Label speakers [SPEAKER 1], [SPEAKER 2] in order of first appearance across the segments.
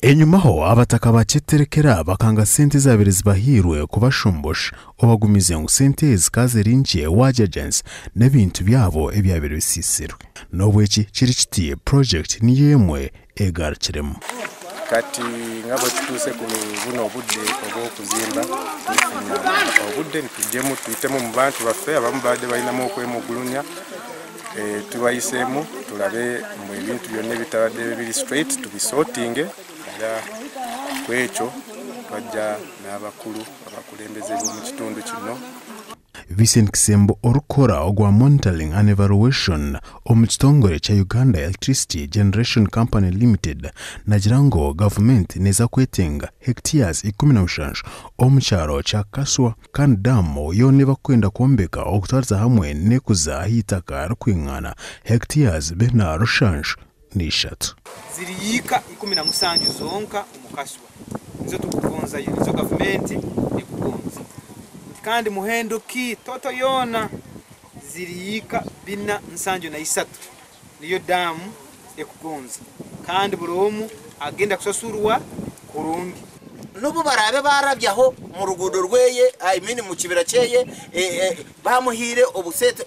[SPEAKER 1] Enyimaho, abataka ba Kyeterekera bakanga sente ezabaire zibahairwe kubashumbusha obagumize ngu sente ezi zikaba ziri nkye wagyeragyeranisa n'ebintu byabo ebyabaire bisiisirwe. N'obu eki kiri kiti, purojekiti niyo emwe egarukiremu.
[SPEAKER 2] Kati nga bwe tutuuse ku buno obudde obw'okuzimba, tufuna obudde nitujemu tuyitemu mu bantu baffe abamu babadde balinamu okwemugulunya tubayiseemu tulabe mbu ebintu byonna ebitabadde biri straight tubisortinge era ku ekyo twajja n'abakulu abakulembeze b'omu kitundu kino.
[SPEAKER 1] Vincent Kisembo orikukora ogwa Monitoring and Evaluation omu kitongore kya Uganda Electricity Generation Company Limited nagira ngu gavumenti neeza kwetenga hectares 17 omu kyaro kya Kaswa kandi daamu yoona ei barikwenda kwombeka okutwariza hamwe n'ekuza ah'eitaka ririkwingana hectares 473.
[SPEAKER 3] Ziri yiika 17 zonka omu Kaswa nizo turikugonzayo, nizo gavumenti ekugonza. Nti kandi muhendo ki? Toto yoona ziri yiika 473 niyo daamu ekugonza kandi buri omu agenda kusasurwa kurungi.
[SPEAKER 4] N'obu baraabe baarabyaho mu ruguudo rweye, I mean mu kibira kyeye, baamuhaire obusente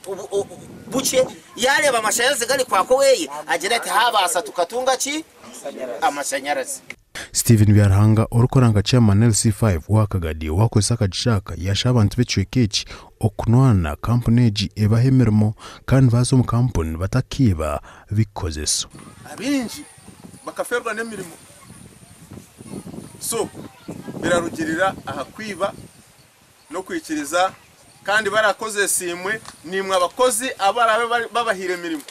[SPEAKER 4] bukye, yaareeba amashanyarazi gari kwaka oweye, agira ati haabaasa tukatunga ki? Amashanyarazi.
[SPEAKER 1] Steven Byaruhanga orikukora nka Chairman LC5 wa Kagadi wakozesa akagisha aka yashaba abantu b'ekicweka eki okunwana kampuni egi ebahe emirimo kandi baaza omu kampuni batakiiba bikukozeso.
[SPEAKER 5] Abaingi bakafeerwa n'emirimo so birarugirira aha kwiba n'okwikiriza kandi barakozesa imwe nimwe abakozi abarabe babahaire emirimo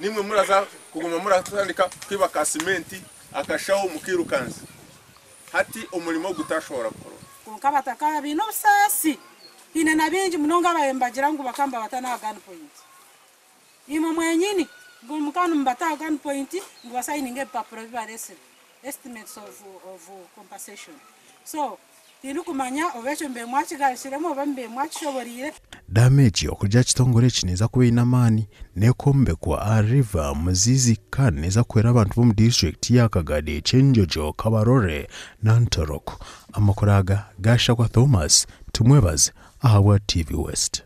[SPEAKER 5] nimwe muraza kuguma muratandika kwiba ka simenti akashaho mukirukanza hati omurimo gutashobora kukorwa.
[SPEAKER 6] Kwonka abataka baine obusaasi. Haine na baingi munonga ababaire nibagira ngu bakaba nibabata n'aha gun point. Imwe mwenyini ngu mukaba nimubata aha gun point ngu basayininge ebipapuro bi bareetsire, estimates of of compensation. So tindikumanya oba ekyo mubaire mwakigarukiremu oba mubaire mwakishoboreire.
[SPEAKER 1] Daamu egi okuruga aha kitongore eki neeza kuba eine amaani, neekwombekwa aha River Muzizi kandi neeza kuhwera abantu b'omu disiturikiti ya Kagadi, Kyenjojo, Kabarole na Ntoroko. Amakuru aga gaashakwa Thomas Tumwebaze ahabwa TV West.